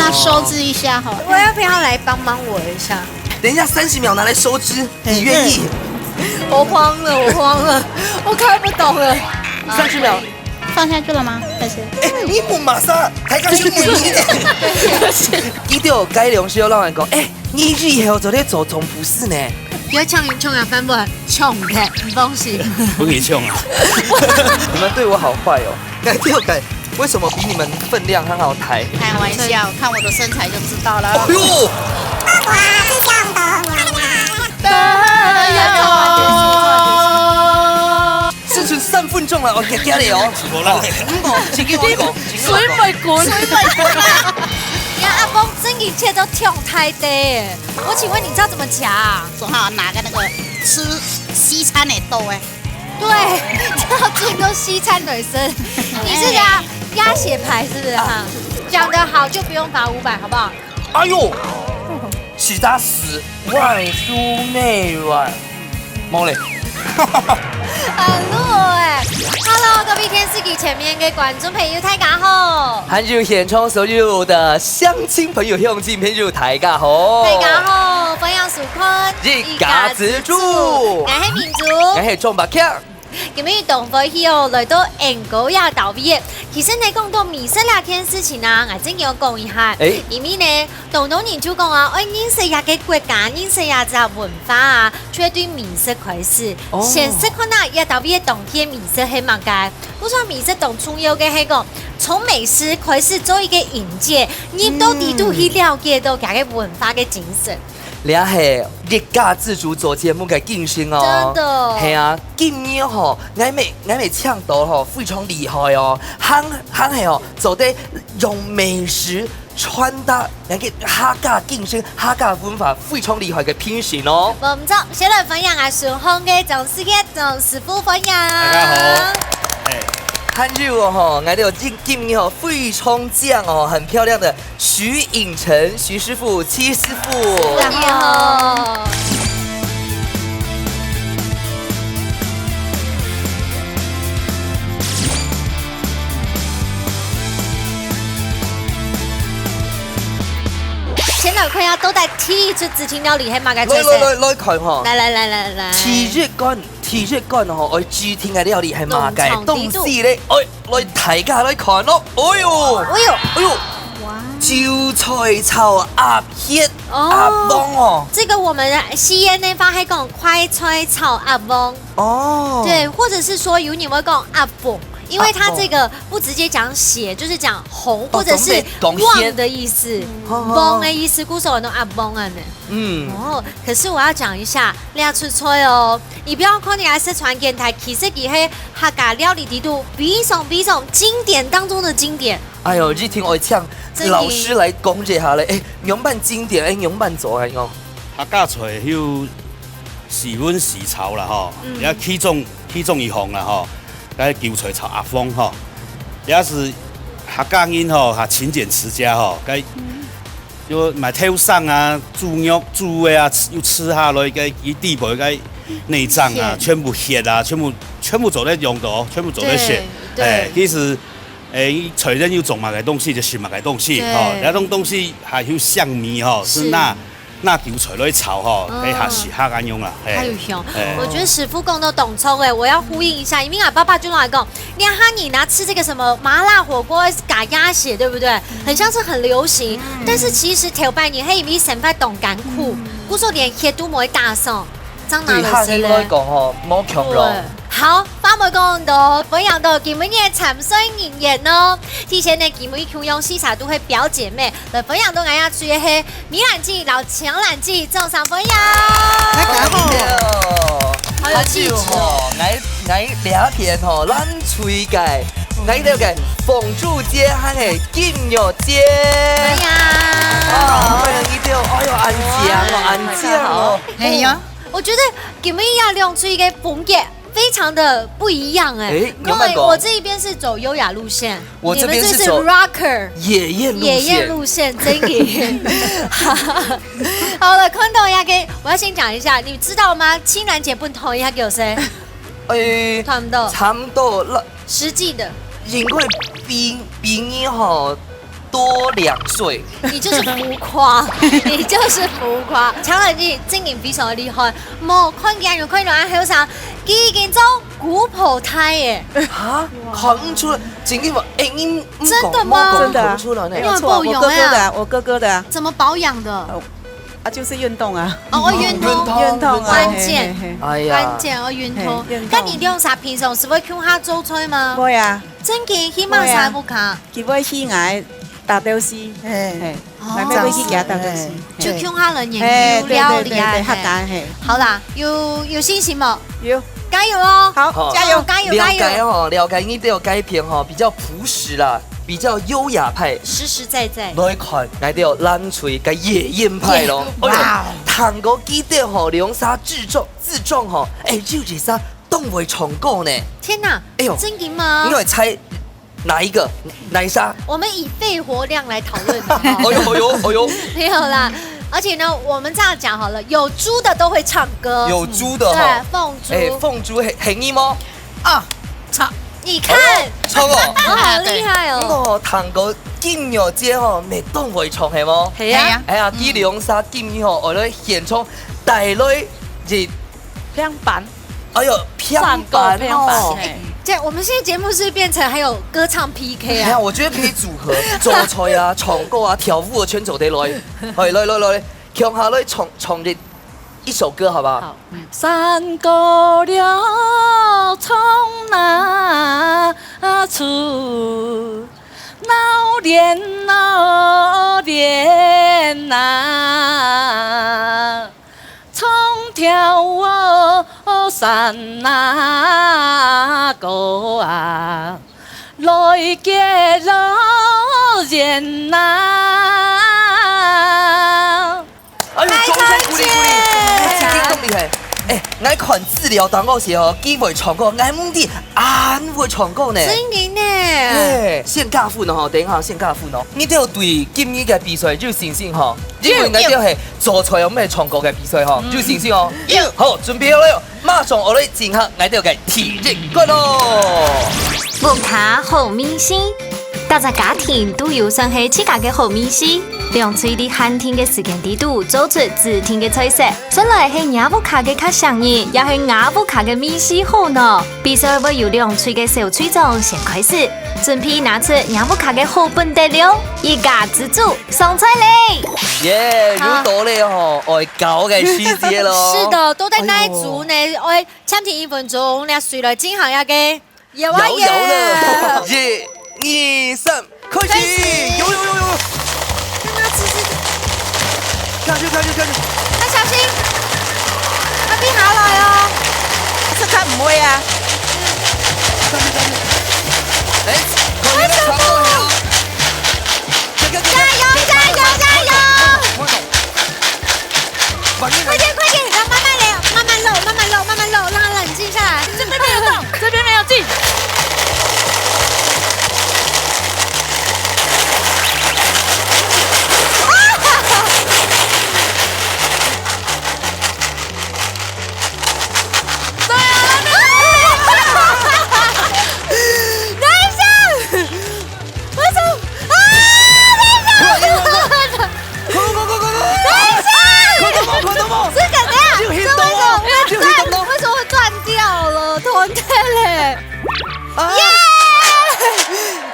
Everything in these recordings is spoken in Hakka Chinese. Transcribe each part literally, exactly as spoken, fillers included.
他收支一下哈。我要不要来帮忙我一下？等一下，三十秒拿来收支，你愿意？我慌了，我慌了，我看不懂了。三十秒。放下去了吗？还是？哎，你不马上，还敢去问你呢？一定有该良师要让人讲，哎，你以后做得做总厨师呢？不要抢抢啊，翻不来，抢的，不放心。不给抢啊！你们对我好坏哦。改掉改，为什么比你们分量还好抬？开玩笑，看我的身材就知道了。哎呦！是出三分钟了，我给给你哦。我来。哦，嗯，哦，请给我一口，请给我一口。水没滚，水没滚啊！呀，阿公，这一切都跳太低耶！我请问你知道怎么夹啊？总好拿个那个吃西餐的刀哎。对，这种都西餐女生。你是夹鸭血排是不是哈？讲得好就不用罚五百，好不好？哎呦，实在是外酥内软，毛嘞。很弱哎！Hello，各位电视机前面的观众朋友，大家好！还有现场所有的乡亲朋友、乡亲朋友，大家好！大家好，欢迎收看一家之煮。我是明珠，我是钟百强。 今日當歡喜哦，來到恩哥這搭位。其實呢，講到美食這件事情啊，𠊎真要講一下。欸。因為呢，當多人就講啊，愛認識這個國家，認識這隻文化啊，就愛對美食開始。哦。先食看啊，這搭位當地个美食係麼个？𠊎想美食當重要个係講，從美食開始做一個引介，入到裡肚去了解到佢个文化个精神。 這係一家之煮做節目个精神哦。真的。係啊，今日吼，𠊎乜，𠊎乜請到吼，非常厲害哦，還，還係哦，做得用美食傳達𠊎个客家精神、客家文化非常厲害个評審哦。無毋著，先來歡迎啊，順風个張世傑張師傅，歡迎。大家好。欸。還有哦吼，𠊎兜今，今日吼非常靚哦，很漂亮的 徐穎辰，徐師傅，徐師傅。你好。先來看一下，到底第一出指定料理係麼个菜色？來，來，來，來看吼。來，來，來，來，來。第一關，第一關吼，愛指定个料理係麼个東西咧？哎， 來，大家來看咯。哎喲，哎喲，哎喲，哇。韭菜炒鴨血，哦，鴨黃哦。這個我們西安那方還講快菜炒鴨黃。哦。對，或者是說有人會講鴨黃，因為它這個不直接講血，就是講紅或者是旺的意思。哦，黃的意思，故所很多鴨黃啊呢。嗯。哦，可是我要講一下，這出菜哦，你不要看你還是傳簡體，其實佢係客家料理裡肚非常非常經典當中的經典。哎喲，一定愛請老師來講一下咧。欸，仰般經典，欸，仰般做啊？哦。客家菜有四炆四炒啦吼，嗯。也其中，其中一項啦吼，該韭菜炒鴨黃吼，也是客家人吼，較勤儉持家吼，該 就買豆豉啊、豬肉、豬个啊，又食下來个，佢底背个內臟啊，全部血啊，全部，全部做得用到，全部做得食。對，對。欸，其實，欸，菜園有種麼个東西就食麼个東西，對。吼，該種東西還有香味吼，是，是拿，拿韭菜來炒吼，哦。該較適合恁樣啦，嘿。還有香，嘿。我覺得師傅講到當著欸，我要呼應一下，因為𠊎爸爸就摎𠊎講， 你看你拿吃這個什麼麻辣火鍋加鴨血，對不對？很像是很流行，嗯。但是其實頭擺人係因為生活當艱苦，嗯。故所連血都無會打爽，正拿來食咧。對客人來講吼，無共樣。對。好，話無講到，分享到今晡日个參賽人員哦。提前呢，今晡日共樣四儕都係表姐妹，來分享到𠊎兜个係 米蘭姐摎青蘭姐，掌聲歡迎！大家好。好有氣質哦。還有吼，𠊎，𠊎這片吼，藍隊个，𠊎這个鳳珠姐還係金玉姐。歡迎。啊，歡迎你兜，哎喲，恁靚哦，恁靚哦。哎呀，我覺得今晡日這兩隊个風格 非常的不一樣欸。欸，仰般講？因為我這一邊是走優雅路線，我這邊是走你們這是rocker，野豔路線。野豔路線，真野。好了，看到這個，我要先講一下，你知道嗎？青蘭姐分頭一下給我誰？欸，差不多。差不多啦。實際的。應該比，比你吼，多兩歲。你就是浮誇，你就是浮誇。強人你真的非常的厲害，莫看佢有看到恁後生，佢已經做姑婆胎耶。哈，看不出來，真的嗎？哎，你，你講，真的嗎？莫講，真的啊。看不出來呢。没有，没有，我哥哥的啊，我哥哥的啊。怎么保养的？哦，啊，就是运动啊。哦，哦，运动，运动，运动啊，关键，嘿，嘿，嘿。哎呀。关键哦，运动。嘿，运动。那你两儕平常時會共下做菜嗎？會啊。真的，去麼儕屋下？會啊。佢會去𠊎打鬥西，嘿。嘿，哦。𠊎妹妹去佢打鬥西，嘿。就共下來研究料理啊，嘿，對，對，對，對，嘿。客家，嘿。好啦，有，有信心無？有。加油哦！好，好。加油，加油，加油！了解吼，了解，你對我改變吼，比較樸實啦，比較優雅派。實實在在。來看，來對我藍隊个野豔派咯。耶，哎喲，哇哦。聽過佢兜吼，兩儕自創，自創吼，哎，就一儕當會唱歌呢。天哪，哎喲，真的嗎？你會猜哪一個？哪一儕？我們以肺活量來討論，好不好？哎喲，哎喲，哎喲。没有啦，而且呢，我們這樣講好了，有豬的都會唱歌。有豬的哈。對，鳳珠。哎，鳳珠，嘿，嘿，你嗎？啊，唱。你看。哎喲，唱哦。我好厲害哦。我聽過金玉姐吼，乜當會唱，係無？係啊。係啊。哎呀，佢兩儕今日吼，愛來獻唱帶來一平板。哎喲，平板哦。唱歌平板，嘿。这，我们现在节目是不是变成还有歌唱P K啊？哎呀，我觉得可以组合，做菜啊、唱歌啊、跳舞啊，全做得來。哎，來，來，來，来，共下來唱，唱一，一首歌，好不好？好。山歌了唱哪出，闹连闹连呐，唱跳哦山呐歌啊，来结老缘呐。 哎喲，掌声鼓励鼓励，哎，真个當厲害。哎，𠊎看資料當好勢哦，佢會唱歌，𠊎毋知恁會唱歌呢。真个呢。哎，先加分哦，等一下先加分哦。你兜對今日个比賽有信心吼？因為𠊎兜係做菜又毋係唱歌个比賽吼，有信心哦。有。好，準備好了喲。 馬上愛來進行𠊎兜个第一關咯。屋下好味緒，逐隻家庭都有算係自家个好味緒。兩隊在限定个時間裡肚做出指定个菜色，算來係若屋下个較唌人，也係吾屋下个味緒好呢？比賽會由兩隊个小隊長先開始，準備拿出若屋下个好本底料，一家之煮，上菜咧！耶，好。又到了吼，愛搞个時節咯。是的，都在那一組呢，哎喲。 暫停一分鐘，這誰來進行一個搖啊搖？搖搖了，一、二、三，開始！開始！有有有有有！看他吃吃，看去看去看去，要小心，要避下來哦。這看毋會啊。看去看去，哎，看你們長過來了。看看看看，加油加油加油！快走！快走！ 快点快点，然后慢慢来，慢慢漏，慢慢漏，慢慢漏，让它冷静下来。这边没有动，这边没有进。对啊，那边。等一下，为什么？啊，等一下！快点快点快点！ 快快快快快！等一下！快点嘛，快点嘛！这个等一下，就运动哦，这为什么会断？就运动哦。为什么会断掉了？断掉嘞！啊！耶！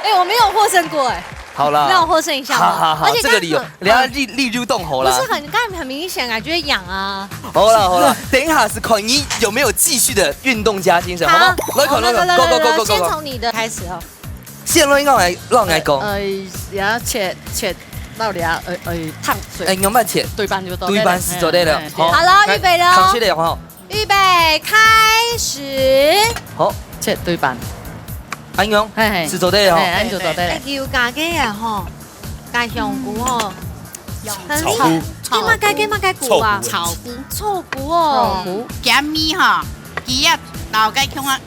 哎，我没有获胜过哎。好啦。让我获胜一下好了。哈哈哈，而且刚刚这个理由，很，人家力，力就动好啦。不是很，刚才很明显感觉痒啊。好啦好啦，等一下是看你有没有继续的运动家精神，好不好？好。来看，来看，来看，go go go go go。先从你的开始哦。 先來，讓我來，讓我來講。呃，也切，切到了，呃，呃，燙水。哎，仰般切？對半就到。對半就到了，哎，哎，好。好了，來，預備了哦。開始了吼。預備，開始。好。切對半。恁樣，嘿，嘿。係做得了吼。嘿，恁就做得了。哎，油加个啊吼，加香菇吼。 炒菇。你嘛該，你嘛該菇啊？炒菇。炒菇哦。炒菇。鹹味吼，佢也老該共下，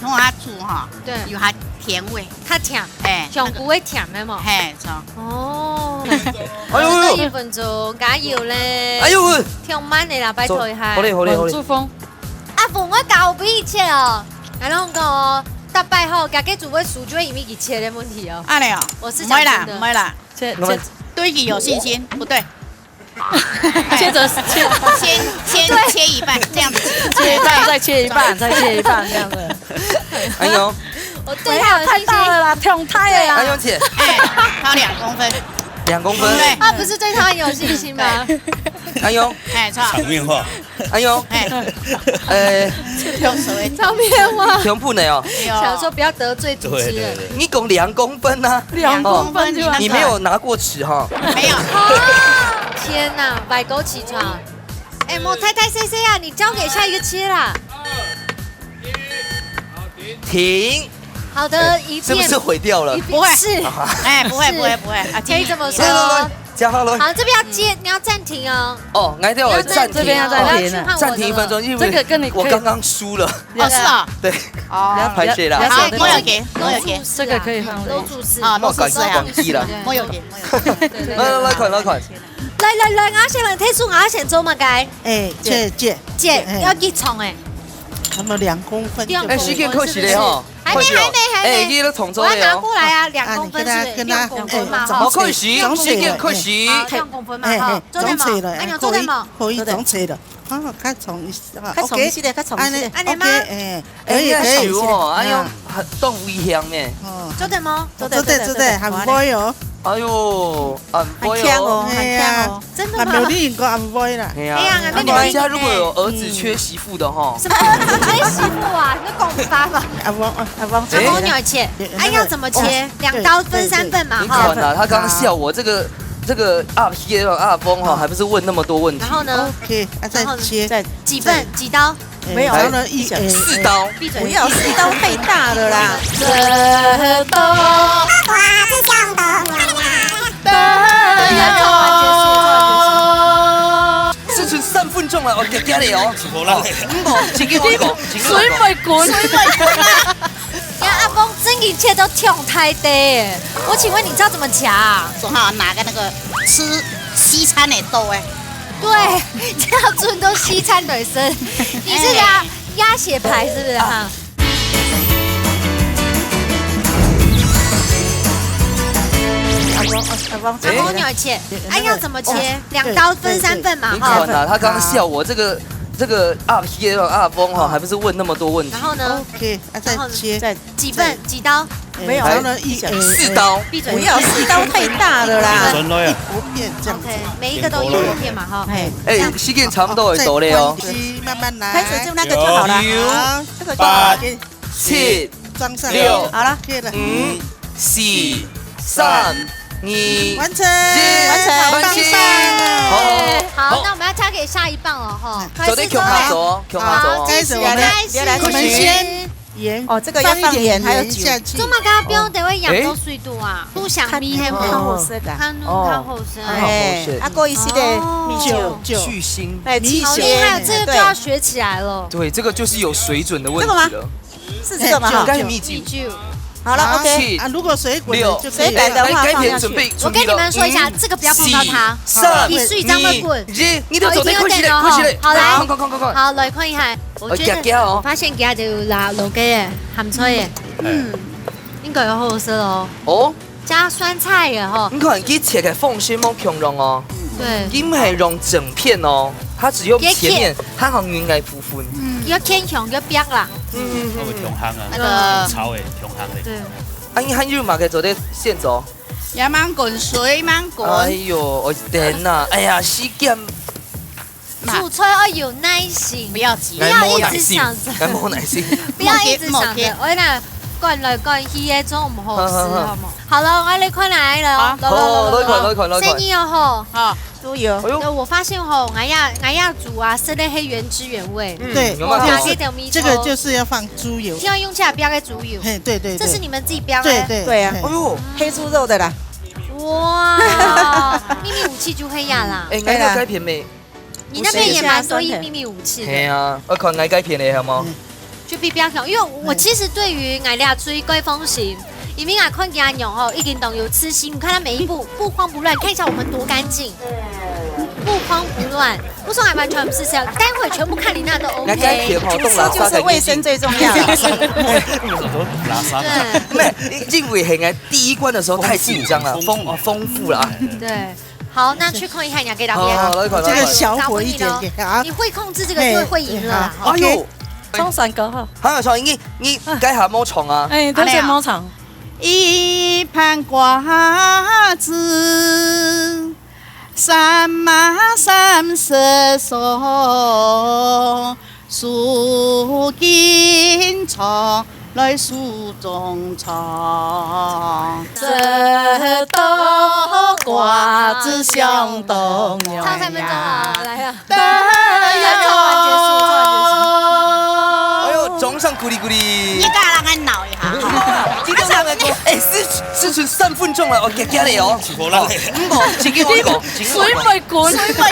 共下煮吼，對。有下甜味。較甜。哎，香菇會甜个嘛。嘿，著。哦。哎呦，哎呦。一分鐘，加油咧。哎呦喂。忒慢个啦，拜託一下。好咧，好咧，好咧。冷住風。阿鳳，我搞不一切哦。來，讓我講哦。大拜吼，家己煮會輸，就會因為佢切个問題哦。恁樣哦，我是講真的。毋會啦，毋會啦。切，切。對佢有信心，不對。切成，切，先，先切一半，這樣子。切一半，再切一半，再切一半，這樣子。哎呦，我對他有信心。不要太大了啦，忒大了啦。哎呦，姐。哎，他有兩公分。兩公分。對。他不是對他很有信心嗎？哎呦，哎，錯。场面话。哎呦，哎。呃，用手的。场面话。全部呢哦。有。想说不要得罪主持人。对，对，对。你讲两公分啊？两公分就要你没有拿过尺哈？没有。啊，天哪，百狗起床。哎，莫太太，谢谢啊，你交给下一个切啦。停。好的，一片，是不是毁掉了？一片，不会。是。哎，不会，是。不会，不会。啊，可以这么说。来，来，来，加号了。好，这边要接，你要暂停哦。哦，来掉了，你要暂停哦，暂停。这边要暂停了。我要去换我的了。暂停一分钟，因为这个跟你可以我刚刚输了。哦，是啊。对。哦。拍谁啦？不要，不要，不要，不要，不要。这个可以放了。都注视。啊，都注视啊。莫搞忘记了。对，对，对。来，来，来，看，来看。来，来，来，我先来，退出，我先做嘛，该。哎，姐，姐。姐，哎。要几重哎？那么两公分就可以。两公分哎，时间开始了吼。是不是？ 还没，还没，还没。哎，你都重做了哦。我要拿过来啊，两公分是不是？啊，你跟他，跟他，六公分嘛，哎，吼。好，开始，总起来，时间开始。好，两公分嘛，哎，哈，哎，做得吗？总起来，哎，你有做得吗？可以，可以，做得。总起来。啊，较重一些，啊，较重一些，OK。较重一些。按呢，按呢吗？OK，哎，可以，哎，可以。你要手哦，哎呦，啊。很，当危险呢。哦。做得吗？做得，做得，做得，做得，做得，很会哦。哎呦，很会哦。很强哦，哎呀。很强哦。 真的吗？啊，没有你应该安慰啦。哎呀，哎呀，啊，没有你。你家如果有儿子缺媳妇的吼，什么儿子缺媳妇啊？你在讲啥嘛？啊，我，啊，我，阿公女儿切，哎，哎，要怎么切？哦，两刀分三份嘛，哈。你看呐，他刚刚笑我这个，这个阿皮的阿峰哈，还不是问那么多问题。然后呢？OK，啊，再切。然后呢？再几份？几刀？没有，哎，然后呢，一，哎，四刀。闭嘴。不要，四刀太大了啦。这刀。 是剩三分钟了，哦，加加了哦。哦，唔好，请给我一口，请给我一口。水没滚，水没滚啊！呀，阿峰，这一切都忒大个耶。我请问你知道怎么夹啊？总好拿个那个吃西餐的刀哎。对，这样做都西餐女生。你是压，哎。压血牌是不是哈？ 阿峰，阿峰，阿峰，你要切，哎，要怎么切？哦，两刀分三份嘛，哈。你看呐，他刚刚笑我这个，这个阿皮的阿峰哈，还不是问那么多问题。然后呢？OK，啊，再切。然后呢？再几份？几刀？没有，然后呢，一，四刀。闭嘴。不要，四刀太大了啦。一薄片这样子。OK，每一个都一薄片嘛，哈。哎，这样。哎，时间差不多会到了哦。再关机，慢慢来。开始就那个就好了。有。好。 这个就好了。八、七、装上。六、好了。可以了。五、四、三、二、完成。一，完成。完成。好，好，好。好，那我们要交给下一棒了哈。嗯。开始做。走，共下做，共下做。好，开始，我们，开始。我们先盐，哦，这个要放盐，放一点盐还有酒。下去。做么个不用等会养到水肚啊？哎。不想咪黑吗？看，看好色的啊。看，哦。看好色。哎，啊，过一些的米酒。哦。酒，酒。去腥。哎，米酒。好厉害，这个就要学起来了。对，这个就是有水准的问题了。这个吗？ 是这个吗？哈。应该有秘籍。秘籍。好了，OK。七、啊，如果水滚了就可以了。六，水滚的话放下去。来，该片准备，我跟你们说一下，准备了。这个不要碰到它。五、四、三、你水这样会滚。二、一，你就走，好，快起来，一定要等哦，快起来。好，来。快，快，快，快。好，来看一下。我觉得，哦，夹夹哦。我发现夹就有辣，辣个耶，鹹菜耶。嗯。应该有好吃哦。哦。加酸菜耶，吼。你看，佢切个方式无共样哦。对。佢毋系用整片哦，佢只用前面，佢切。佢用个部分。嗯。要偏向，要边啦。嗯，嗯，嗯。那个同行啊，那个。炒的同行的。对。啊，你还有嘛可以做得现做？也蛮滚水，蛮滚。哎呦，我的天哪！哎呀，时间。煮菜要有耐心，不要急。不要一直想着，来，没耐心，来，没耐心。不要一直想着，莫急，莫急。我那赶来赶去的，总毋好吃，好，好，好。好无？好了，我来看来了，好。来，来，来，好，来，来，来看，来看，来看。生意哦，吼。好。 猪油。哎呦。对，我发现吼，俺要，俺要煮啊，是那黑原汁原味。嗯，对，有没有看到？这个，这个就是要放猪油。就要用下边个猪油。嘿，对，对，对。这是你们自己标的？对，对，对啊。嘿。哎呦。黑猪肉的啦。哇，秘密武器就黑呀啦。哎，俺要改片没？你那边也蛮多秘密武器的。嘿啊，我看俺改片的好吗？嗯。 就比较强，因为我其实对于俺俩追怪风行，因为俺看见阿娘吼，已经懂有吃心，你看他每一步不慌不乱，看一下我们多干净。不慌不乱，我从来完全不是这样，待会全部看你那都 OK。那该甜哦，主食就是卫生最重要。垃圾。对，没，因为很爱第一关的时候太紧张了，丰丰富了。对，好，那去控一下你要给大家。好，来看，这个小火一点点啊。你会控制这个就会赢了。哎呦，冲三个哈。还有说，你你该下摸虫啊？哎，都是摸虫。一盘瓜子。 三妈三十岁，数斤重来数中重，这道瓜子香东洋洋。唱三分钟啊，来啊！得呀！唱完结束，唱完结束。哎呦，掌声鼓励鼓励。你敢让俺闹一下？今天上来讲，哎，是是是三分钟了，OK，给你哦。起火了。嗯，不，请给我一口，请给我一口。水没滚，水没滚。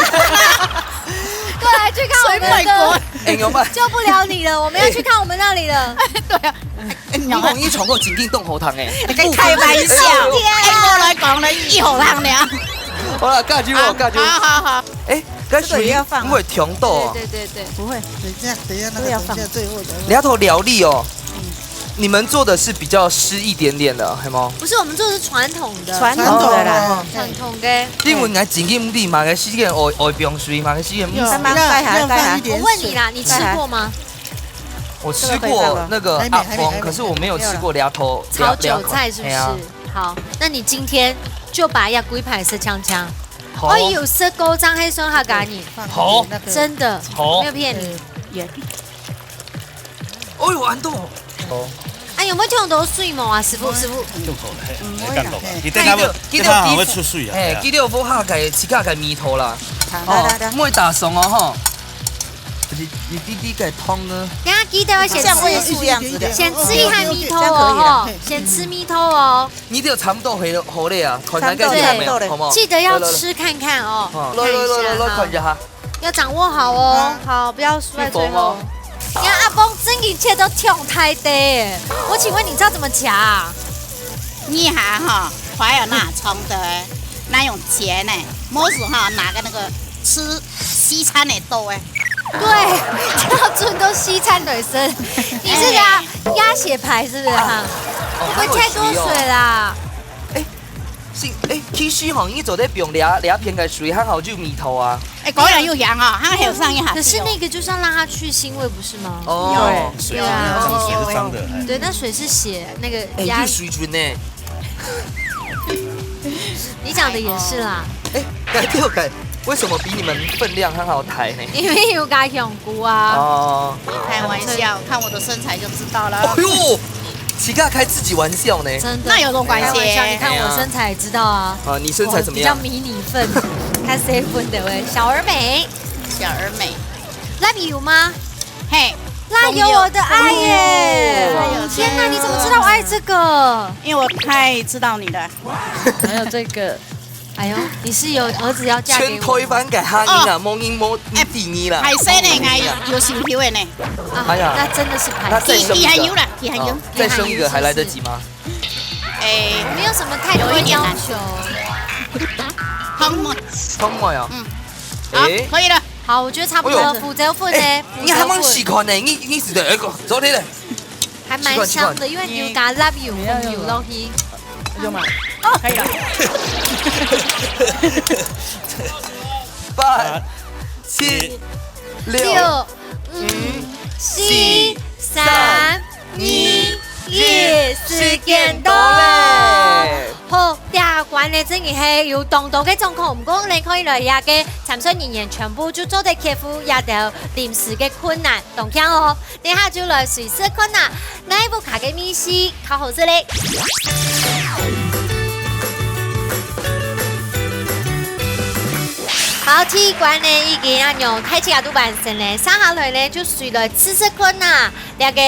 过来去看我们的，哎，有吗？救不了你了，我们要去看我们那里了。对啊，哎，你讲你闯过情境冻喉糖哎，开玩笑，哎，我来讲了，一口糖了。好了，加油哦，加油。好好好，哎，该属于这个也要放啊因为甜豆哦。对对对对，不会，等一下，等一下那个，等一下最后的。你要投料理哦。你们做的是比较湿一点点的，系吗？不是，我们做的是传统的，传统的啦。传统的。因为俺情境地嘛，个时间爱爱冰水嘛，个时间慢慢盖下，盖下。我问你啦，你吃过吗？我吃过那个阿峰，可是我没有吃过料头炒韭菜是不是？好，那你今天就把要龟排吃锵锵。好哎呦，吃过张黑酸哈嘎你，好真的好没有骗你。哦哟，安豆。啊，有没有听懂水毛啊，师傅？师傅，入口了，嘿，没看懂吧？你等下会，记得等下会出水啊。哎，记得有放下个自家个味道啦。好，来来来，莫打爽哦哈。你你弟弟个汤呢？等下记得要先这样我也吃，是这样子的。先吃一下米头哦，吼，先吃米头哦。你都差不多好了好了啊，看看个有没有，好不好？记得要吃看看哦，来来来来来，看一下哈。要掌握好哦，好，不要输在最后。你看阿峰真一切都挑太低，我请问你知道怎么夹？你还哈，还有那冲的，那用钱呢，莫是哈拿个那个吃西餐的刀哎。对，标准都西餐女生。你是压压血排是不是哈？会太多水啦。哎，是哎，其实吼，你做得用两两片个水，还好就米头啊。哎，果然又香哈，它还有上一下。可是那个就是要让它去腥味，不是吗？哦，水啊，水是脏的。对，那水是血，那个哎，压有水准呢。你讲的也是啦。哎，改掉改，为什么比你们分量还好抬呢？因为有加香菇啊。哦，开玩笑，看我的身材就知道了。哎。呦，自家开自己玩笑呢。真的，那有什么关系开玩笑，你看我身材知道啊。啊，你身材怎么样？比较迷你份，看谁分的喂，小而美，小而美，那你有吗？嘿，那有我的爱耶！哎呦天哪，你怎么知道我爱这个？因为我太知道你了。还有这个，哎呦，你是有儿子要嫁给我？全推翻给哈尼啊，摸音摸第二啦。海参呢，哎，有心丢的呢。啊哎呀那真的是排那再生一个你还有啦，你还有哦。再生一个还来得及吗？哎，没有什么太多要求。汤姆，汤姆呀，嗯，好哎，，可以了。好，我觉得差不多。哎呦福州粉呢？你还蛮喜欢呢，你你是的，哎，昨天的，还蛮香的，因为你有加辣油、红油落去。有吗？哦，可以了。八七六六五四三二一，时间到了。好，第二关呢，真的是有当多个状况，毋过呢，可以来遐个参赛人员全部就做得克服遐个临时个困难，当强哦。等下就来试试看呐，哪一部卡个米西考好势嘞？好，第一关呢已经啊用开始啊都完成了，接下来呢就随来试试看呐，那个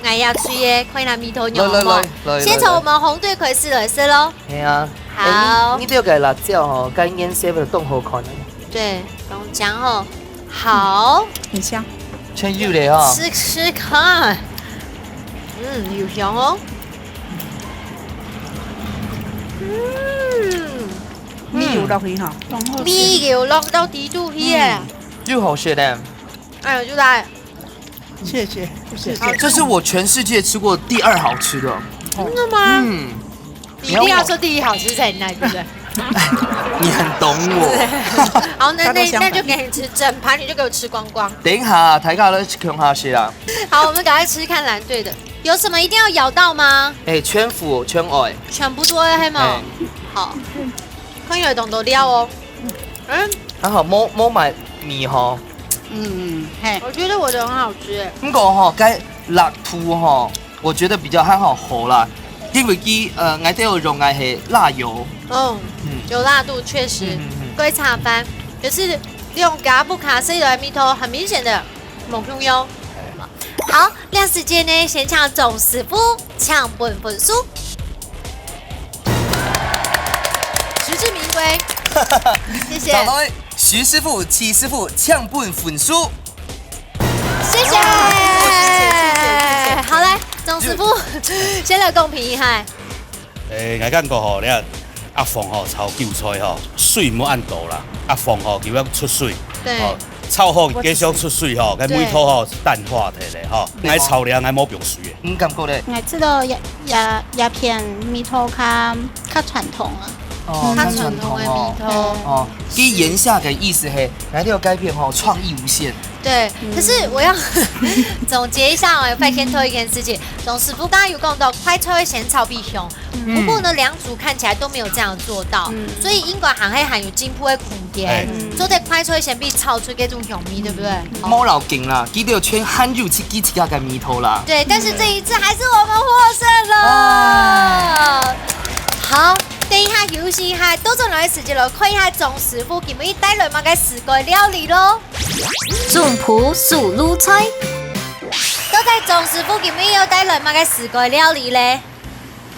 哎呀，水的看下米头肉好不好？来来来来先从我们红队开始来试喽。系啊，好你你这个辣椒吼，跟颜色会动好看的，对，不用讲哦。好，很香。全有的哈。吃吃看。嗯，有香哦。嗯，米油落去吼。味油落到底肚去耶。嗯，又好吃呢。哎呦，就来。谢谢，谢谢。这是我全世界吃过第二好吃的。真的吗？嗯，你一定要说第一好吃才能来，对不对？你很懂我。好，那那那就给你吃，整盘你就给我吃光光。等一下，大家来共下吃啦。好，我们赶快吃看蓝队的，有什么一定要咬到吗？哎，全部全爱。全部都要黑吗哎？好，看有懂得料哦。嗯，还好，没没买米吼。嗯，嘿，我觉得我的很好吃哎。不过吼，该辣度吼，我觉得比较还好好啦，因为佢呃，我都有用个是辣油。嗯，嗯有辣度确实嗯嗯嗯，该茶饭就是用嘎布卡西的味道，很明显的某中药。好，这时间呢，先请钟师傅请分分数。实至名归，谢谢。掌声，徐师傅、齐师傅抢分分数。谢谢。好来，钟师傅，先来公平一下。诶，我感觉吼，你看阿凤吼炒韭菜吼，水毋好恁多啦。阿凤吼，佢要出水，对吼，炒好繼續出水吼，該味道吼淡化忒咧吼。对愛炒了，愛無放水的。你感觉咧？我知道這這這片味道較較傳統啊。哦較傳統的味道。哦，佢言下个意思係，來這个改變吼，創意無限。对，可是我要总结一下哦，拜託做一件事情。钟師傅剛剛有講到快炒个先炒比香，不过呢，兩組看起来都没有这样做到，所以應該還係還有進步的空間。哎做得快炒个先比炒出這種香味，對不對？無要緊啦，佢兜全還有自己自家个味道啦。对，但是这一次还是我们获胜了。好，等一下休息一下，倒轉來个時間來看一下钟師傅今日帶來麼个自家料理咯。總舖手路菜。到底钟師傅今日要帶來麼个自家料理咧？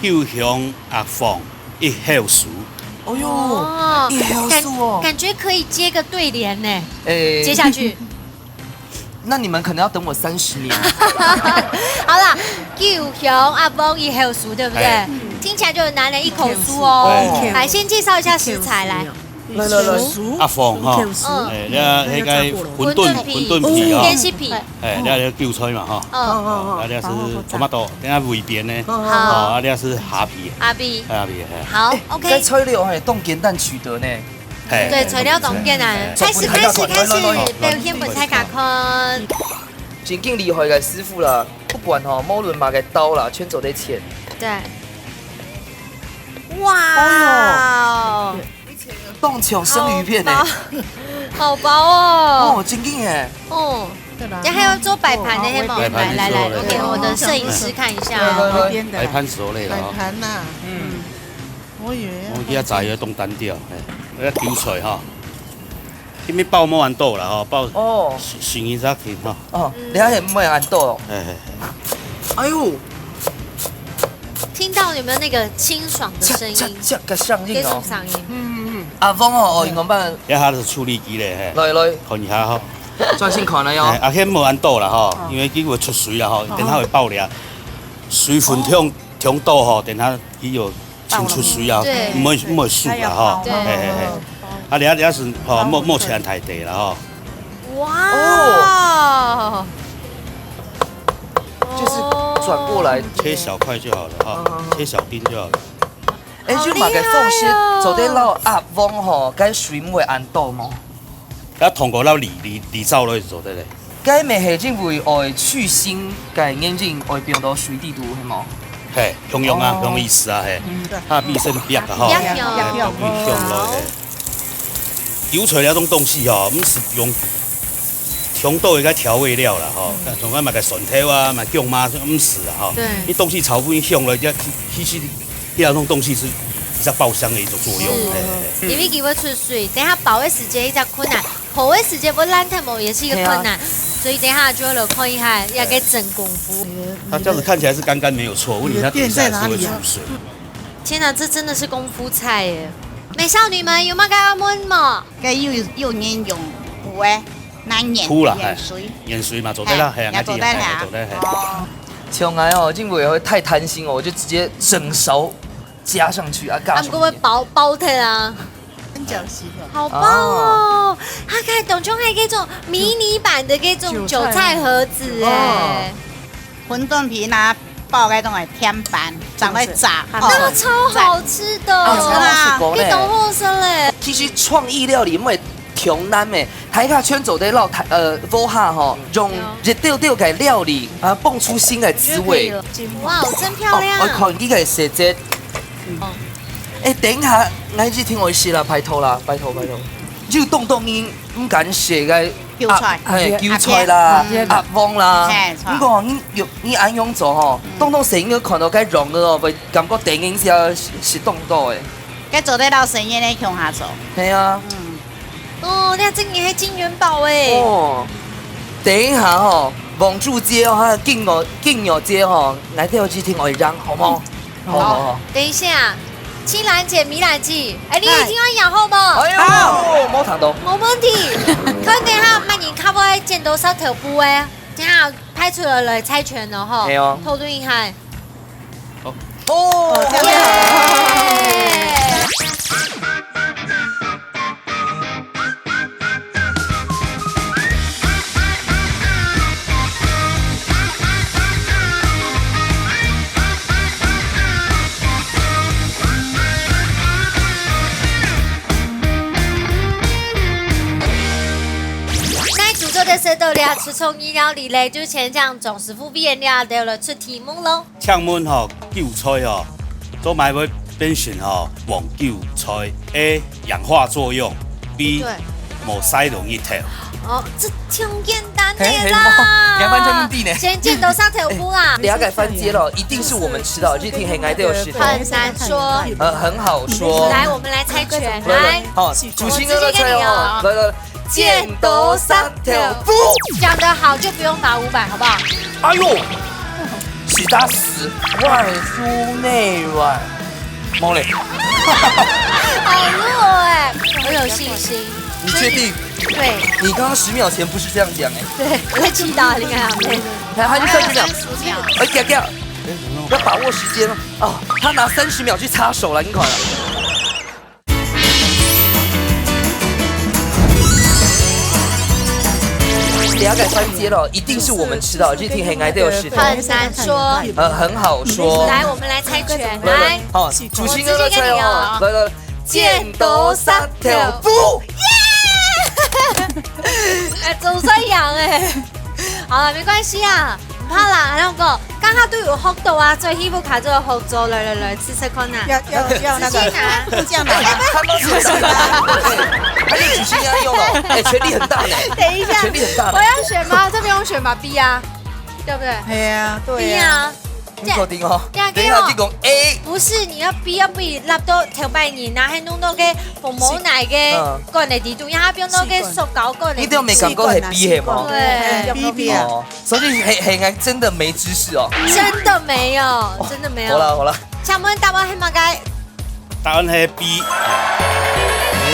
韭香鴨鳳一口酥，哦哟，哦一口酥哦感感觉可以接个对联呢。哎，接下去，那你们可能要等我三十年。好啦，韭香鴨鳳一口酥，對不對哎？聽起來就很難的一口酥哦。哎來，先介紹一下食材來。來來來，鴨鳳吼，嗯，哎，你看那个餛飩，餛飩皮餛飩皮吼，片式皮。哎，你看那个韭菜嘛吼，嗯，啊，你看是tomato，等下尾边呢，好哦，啊，你看是蝦皮，阿比，蝦皮，哎，好該，OK。材料係當簡單取得呢。哎，對，材料當簡單，哎開始開始開始，來來來來表現分大家看。真經厲害个師傅啦，不管吼，無論麼个刀啦，全做得切。對。哇哦，當像生魚片呢。好薄，好薄哦。哦，真經耶。哦，這還要做擺盤的黑毛，擺盤來來來的時候，OK，我的攝影師看一下來來哦。來，邊的擺盤熟類了哈。擺盤啦，嗯，我以為我今仔炸藥凍單調，哎，那个韭菜哈，因為包無恁多啦吼，包哦，新一隻去哈，哦，你還係毋會恁多哦。哎哎，哎呦，聽到有沒有那個清爽的聲音？這這這个聲音哦這種。聲音。阿峰哦，哦，應該辦，一下就處理機咧，嘿，來來，看一下吼，專心看了哎，喲。啊，先無恁多啦吼，因為佢會出水啦吼，等下會爆裂，水分忒忒多吼，等下佢有清出水啊，對毋會毋會熟啦吼，對嘿嘿嘿，啊，你啊你啊是吼，莫莫切太大啦吼，哇，就是轉過來。切小塊就好了哈，切小丁就好了。哎，就麼个方式做得摎鴨黃吼，該水毋會恁多無？啊，通過摎離離離燥落去做得咧。該毋係因為愛去腥，該眼睛愛放到水底肚，係無？嘿，共樣啊，哦共樣意思啊，嘿嗯，對，下必先煏啊吼，煏哦嘿，共樣煏落去。嘿。油菜這種東西吼，毋係用忒多个調味料啦吼，像講麼个蒜頭啊、麼个薑嘛，毋係啦吼。對你東西炒分香了，這其其實這種東西是一隻爆香的一種作用。是嘿嘿嘿。因為佢會出水，等下包个時間一隻困難，烰个時間會爛忒無，也是一個困難，所以等下就來看一下，要該真功夫。它這樣子看起來是乾乾沒有錯，問題它等一下還是會出水。天哪，這真的是功夫菜耶！美少女們有沒有跟他們嗎？該又又黏用苦誒，難黏苦啦，鹽水。嘿，鹽水嘛，做得啦，嘿嘿，也做得啦做得，嘿。哦，像𠊎哦，因為會太貪心哦，我就直接整勺加上去啊，加他上去。們會包包的啊。好棒哦！它可以當像係該種迷你版的該種韭菜盒子哎。哦。餛飩皮拿包該種个甜粄，長得炸，哦，那個超好吃的，哦，超好吃的呢。你懂我說嘞。其實創意料理毋會忒難咩，大家全做得摎大，呃，屋下吼，用一丟丟个料理啊，蹦出新的滋味。哇，真漂亮！哦，我看這個細節。哦。哎，等一下，𠊎一定愛食啦，拜託啦，拜託拜託。有當多人毋敢食个韭菜。啊，嘿，韭菜啦，嗯。鴨黃啦。嘿，著。毋過你有，你恁樣做吼，嗯。當多細人看到該樣个哦，會感覺等一下食，食當多誒。該做得摎細人仔共下做。嘿啊。嗯。哦，你真个係金元寶誒。哦，等一下吼，黃竹節哦，還有金牛，金牛節吼，來跳去聽我一張，好毋好？ 好，好，好。等一下，青蘭姐、米蘭姐，哎，你一定要咬好無？哎喲，好。無聽到。無問題。看等下，慢點，較會剪刀石頭布哎，等下派出來來猜拳了吼。哎喲。討論一下。好。哦，耶！來，主角的舌頭了，出創意料理嘞，就先讓總師傅變料，就來出題目咯。請問吼，韭菜吼，做麼个會變成吼黃韭菜？A， 氧化作用，B，對。無曬到日頭。哦，這挺簡單的啦。嘿，嘿，無，你還完全毋知呢。先剪刀石頭布啦。這個環節咯，一定是我們吃到，一定很愛的食物。很難說。呃，很好說。來，我們來猜拳，來。好，主持人來猜哦。直接給你哦。來，來，剪刀石頭布。講得好就不用罰五百，好不好？哎喲！ 是打死外酥內軟。無咧。好弱欸，我有信心。你確定？對。你剛剛十秒前不是這樣講欸？對，我在祈禱，你看啊。來，還有三十秒。還有三十秒。欸，行行，要把握時間哦。哦，他拿三十秒去擦手了，你看啊。 這個環節咯，一定是我們吃到，一定很愛的食物。很難說。呃，很好說。來，我們來猜拳，來。好，主持人來猜哦。直接給你哦。來，來，剪刀石頭布。耶！欸，總算贏欸。好了，沒關係啊。 毋怕啦，恁樣講，剛剛都有學到啊，所以希望下晝學做，來來來，試試看啊。要要要那個，直接拿。不這樣拿。他們是什麼？欸，還有舉行要用哦，欸，權力很大呢。等一下，權力很大呢。我要選嗎？這不用選吧，B啊，對不對？哎呀，對呀。B啊。你確定哦？這樣給我。等一下，你講A。不是，你要B，要不然落到頭擺人啊，還弄到該紅毛奶个罐仔底肚，然後變到該塑膠罐仔底肚。你都沒感覺係B係無？對。B B啊。哦。 所以係，係，還真的沒知識哦。真的沒有，真的沒有。好啦，好啦。請問答案係麼个？答案係B。你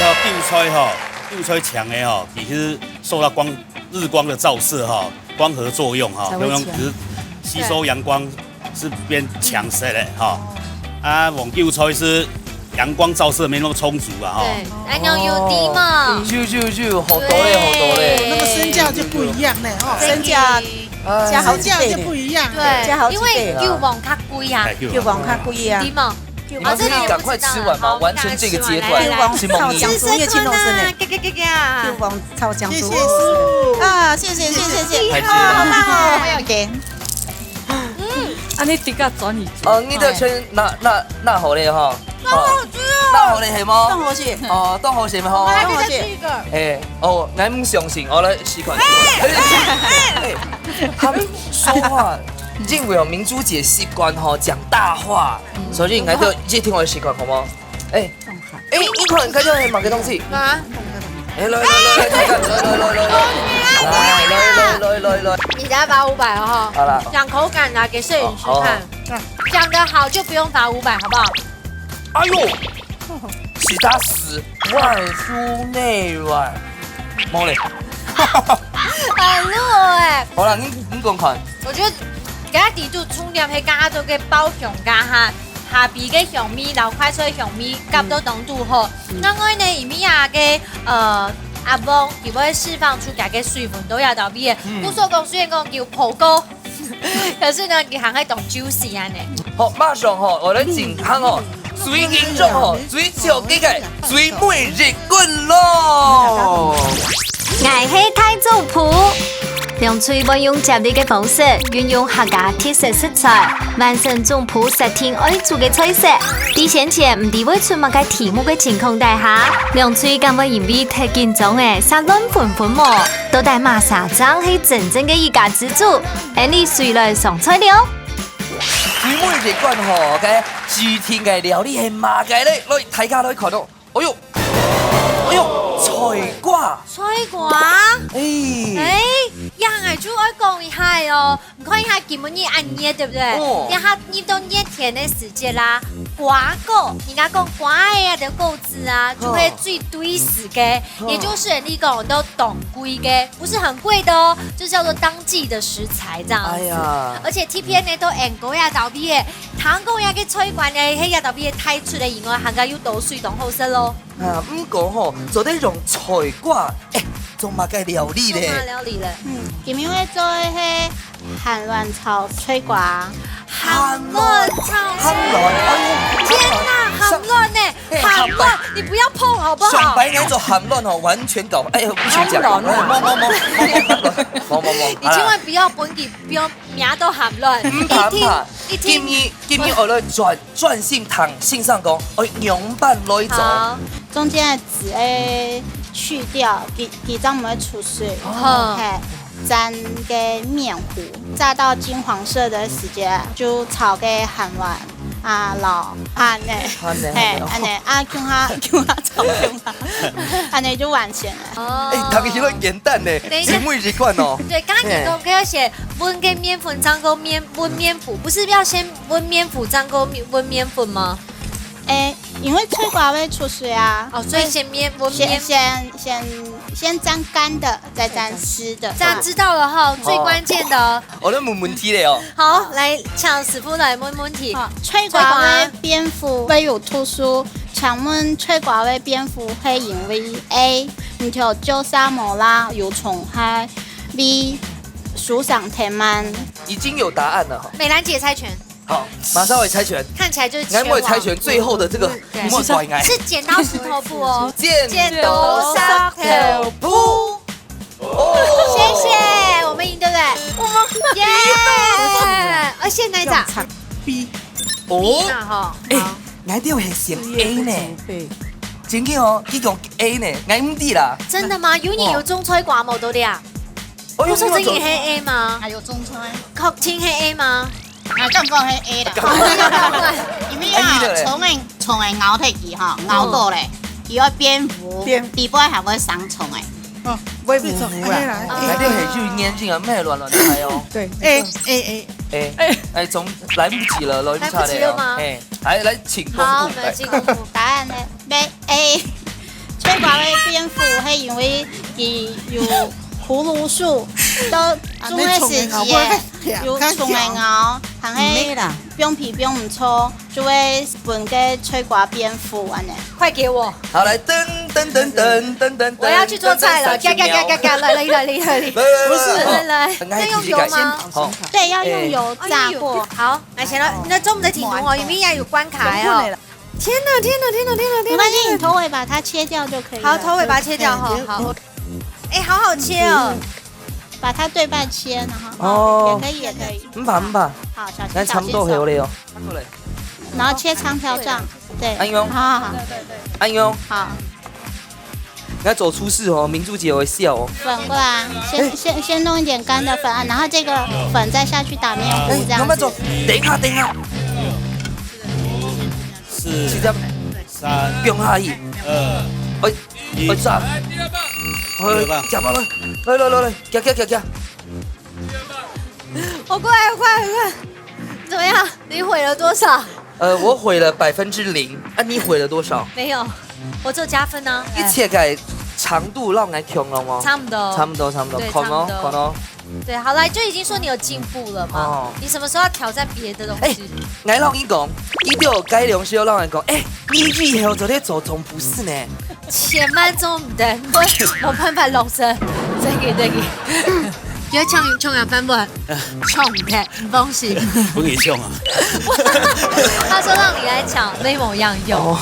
看韭菜吼，韭菜青个吼，其實受到光，日光的照射吼，光合作用吼，才會青。有沒有？只是吸收陽光是變青色的吼。啊，黃韭菜是陽光照射沒那麼充足啊吼。對，哎，那有D嘛。有有有，好多嘞，好多嘞。那個身價就不一樣嘞，吼。對。身價 哎，加好幾倍呢。價就不一樣。對，加好幾倍。因為韭黃較貴啊。哎，韭黃較貴啊。對嗎？你們可以趕快吃完嗎？好，完成這個階段。韭黃炒薑蔥，葉青肉絲呢。給給給給啊。韭黃炒薑蔥。謝謝師傅。啊，謝謝謝謝謝謝。太謝了。啊，好棒哦。沒有給。嗯。啊，你這個轉你煮。哦，你的全拿拿拿好了哈。 當好食哦。當好食係無？當好食。哦，當好食係無？我們還可以再吃一個。欸，哦，𠊎毋相信，𠊎來試看。欸，欸，欸。欸，他們說話，因為哦，明珠姐習慣吼講大話，所以應該就一定會習慣，好無？欸，欸，你看，看到係麼个東西？啊？欸，來來來來，來來來來來，來來來來來來。你再發五百哦，哈。好啦。講口感啊，給攝影師看。好，好。講得好就不用罰五百，好不好？ 哎喲，是打死外酥內軟，無咧。很弱欸。好啦，你你講看。我覺得給它底肚充電，可以跟它做個包容，跟它下邊个香味，摎快菜个香味，夾到當堵好。另外呢，因為啊个，呃，阿旺佢會釋放出佢个水分到這兜位个。故所講，雖然講佢有泡過，可是呢，佢還係當juicy恁呢。好，馬上吼，𠊎來進行吼，最緊張吼，最刺激个最尾一關咯。 𠊎係大總舖。兩隊會用接力个方式，運用客家特色食材，完成總舖設定愛煮个菜色。在先前毋知會出麼个題目个情況底下，兩隊敢會因為忒緊張而煞亂紛紛無？到底麼儕正係真正个一家之煮？𫣆俚隨來上菜了。最尾一關吼，該指定个料理係麼个咧？來，大家來看哦。 哎喲，哎喲，菜瓜！菜瓜？哎。哎，這𠊎就愛講一下哦。你看一下今晡日恁熱，對不對？哦。這下入到熱天个時節啦，瓜果，人家講瓜仔啊，就果子啊，就會最對時个，哦。也就是你講到當季个，不是很貴的哦，就叫做當季的食材這樣子。哎呀。而且T P N呢，都恁高呀，倒閉耶。 聽講這个菜瓜呢，係這兜位个大廚个以外，還加有倒水當好食咯。啊，毋過吼，做得用菜瓜，欸，做麼个料理咧？做麼个料理咧？嗯，今日會做个係鹹卵炒菜瓜。鹹卵炒菜瓜。鹹卵，哎喲，天哪，鹹卵呢？欸，鹹卵，你不要碰好不好？上擺該做鹹卵吼，完全搞，哎喲，不行講，鹹卵啊。無無無無無無無無無，你千萬不要分佢，不要 名都鹹卵，毋怕毋怕，一聽，一聽。今日今日𠊎來專專心聽先生講，愛仰般來做。好。中間个籽愛去掉，佢佢正毋會出水。哦。係，沾个麵糊，炸到金黃色个時節，就炒个鹹卵啊，摎飯呢。飯呢，係，哦。恁呢啊，共下共下炒共下，恁呢就完成了。 哦。欸，讀起來簡單呢，等一下。節目一款哦。對，剛剛你講，嘿。要寫搵个麵粉，正過麵，搵麵糊，不是要先搵麵糊，正過搵麵粉嗎？欸，因為菜瓜會出水啊。哦，所以先麵，搵麵。先，先，先，先沾乾的，再沾濕的。這樣知道了哈，最關鍵的哦。好。 𠊎來問問題咧哦。好，來，請師傅來問問題。好，菜瓜个邊糊會有突出，請問菜瓜个邊糊係因為A，你頭焦沙無啦，有蟲害，B，手上忒慢。已經有答案了哈。美蘭姐猜拳。好，馬上會猜拳。看起來就是拳王。𠊎會猜拳最後的這個，對。莫怪𠊎。是剪刀石頭布哦。剪刀石頭布。 哦。謝謝，我們贏，對不對？我們贏。耶！而且哪一張？B。哦。B嘛，吼。欸，好。𠊎兜係選A呢。真的哦，佢講A呢，𠊎毋知啦。真的嗎？有人有種菜瓜無？到底啊？哦，有，有種。不是真的係A嗎？還有種菜。確定係A嗎？ 啊，敢講係A啦。因為啊，哎，你的咧？蟲仔，蟲仔咬忒佢吼，咬到咧，佢愛邊糊，邊，底背還會生蟲仔。哦，會糊糊啦。哎呀，哎呀。𠊎兜係有眼睛啊，毋係亂亂猜哦。對，A，A，A。哎，哎，總來不及了，來不及了哦。來不及了嗎？哎，來，來，請公布。好，我們請公布。答案呢？ A，菜瓜个邊糊係因為佢有葫蘆樹，到種个時節有蟲仔咬，還係放屁放毋著，就會分个菜瓜邊糊恁呢。快給我！好，來，噔噔噔噔噔噔噔，我要去做菜了，嘎嘎嘎嘎嘎，來來來來來來，來來來來，不是，來來來，那用油嗎？好，對，要用油炸過。哎呦，好，來，先來，那做毋得停哦，因為也有關卡哦。 天哪，天哪，天哪，天哪，天哪，没关系，天哪。你头尾把它切掉就可以了。好，头尾把它切掉，好，对，好。对。哎，好好切哦。把它对半切，然后，哦。也可以，也可以。毋怕，毋怕。好，小心，咱差不多好了哦。小心手。然后切长条状，对。哎呦。好，好，好。哎呦。好。 你要走出事哦，明珠姐会笑哦。粉过来，先，哎。先，先弄一点干的粉，啊，然后这个粉再下去打面糊，哎，这样子。慢慢走，等一下，等一下。四，是这样。三，放下去。二，哎，一。哎，炸。哎，第二棒。哎，第二棒。加棒了，来，来，来，来，加，加，加，加。 好快，好快，好快！怎么样？你毁了多少？呃，我毁了百分之零。啊，你毁了多少？没有，我做加分呢。一切个长度让来穷了吗？差不多。差不多，差不多。对，看哦，差不多。看哦。对，好啦，就已经说你有进步了嘛。哦。你什么时候要挑战别的东西？哎，我老实讲，佢就该两首老人讲，哎，你以后做得做总干事呢。千万做毋得，我没办法落实。再给，再给。不要抢，抢人饭碗，抢毋得，你放心。不给抢啊。他说让你来抢，没模样用。哦，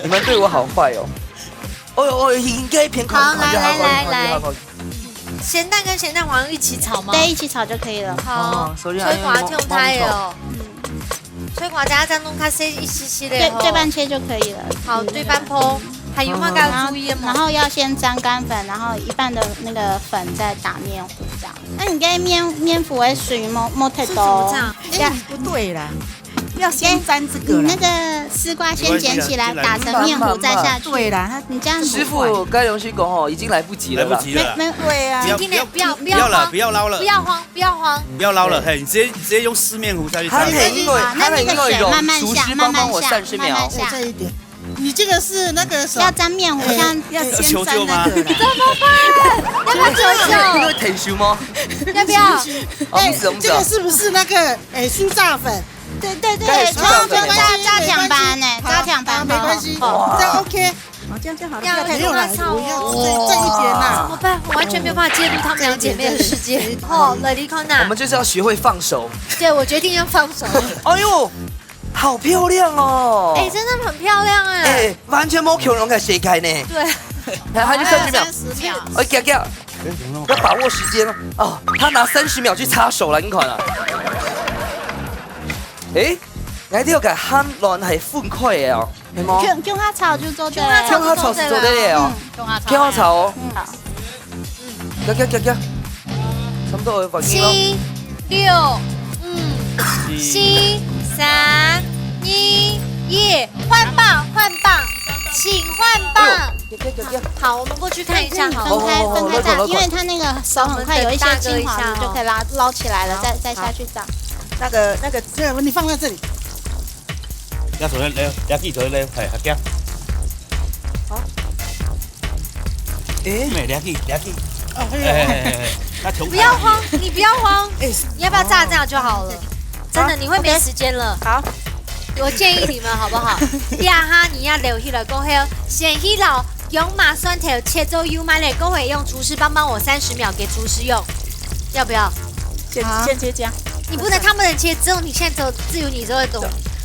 你们对我好坏哦。哦哟，哦，应该偏好。好，来，来，来，来。咸蛋跟咸蛋黄一起炒吗？对，一起炒就可以了。好，哦，所以催瓜跳开哦。催瓜等下再弄开，一起起来哦。对，对半切就可以了。好，对半剖，还有没有要注意的吗？然后要先沾干粉，然后一半的那个粉再打面糊这样。那你这面面糊的水没没太多？是怎么这样？哎，不对啦，要先沾这个啦。你那个丝瓜先捡起来，打成面糊再下去。对啦，它你这样子师傅，该东西讲吼，已经来不及了啦。来不及了啦。没没，对啊。不要今天不要不要不要了，慌，不要捞了，不要慌，不要慌。不要捞了，嘿，你直接你直接用湿面糊下去沾。他很因为啊，那那个水慢慢下，慢慢下，慢慢下。这一点，你这个是那个什么？要沾面糊，像要先沾那个啦。怎么办？要不要求救？因为退休吗？要不要？哦，哎，不是，不是啊。这个是不是那个哎酥炸粉？对对对，哎，超级炸炸酱板呢，炸酱板没关系，好好好。这样 OK。好，这样就好了，要不要太多。没有啦，我要这这一点啦。怎么办？我完全没有办法介入他们两姐妹的世界。哦，来，你看呐。我们就是要学会放手。对，我决定要放手。哎呦，好漂亮哦！哎，真的很漂亮哎。哎，完全没恐龙的谁开呢？对。来，还有三十秒。三十秒。哎，给给，要把握时间哦。哦，他拿三十秒去擦手了，你看啊。哎，你这个handle系分开的哦。 係無？共共下炒就做得了。共下炒就做得了哦。嗯，共下炒。共下炒哦。嗯，好。行行行行，差不多有反应哦。七、六、五、四、三、二、一，换棒，换棒，请换棒。哎呦，行行行行。好，我们过去看一下好了。分开分开炸，好好好，因为它那个手很快有一些金黄的，就可以拉捞起来了，再再下去炸。那个那个，这个你放在这里。 要走嘞，来，要记走嘞，嘿，好，行。好。哎，没，要记，要记。哦，哎呦。哎，哎，哎，哎，那穷快一点。不要慌，你不要慌，哎，你要不要炸这样就好了？真的，你会没时间了。好。我建议你们好不好？第二哈，你要留下来过后，先去捞 用马蒜头切做幼麦嘞，各位用厨师帮帮我三十秒给厨师用，要不要？先先切这样。你不能，他不能切，只有你现在只有只有你做得做。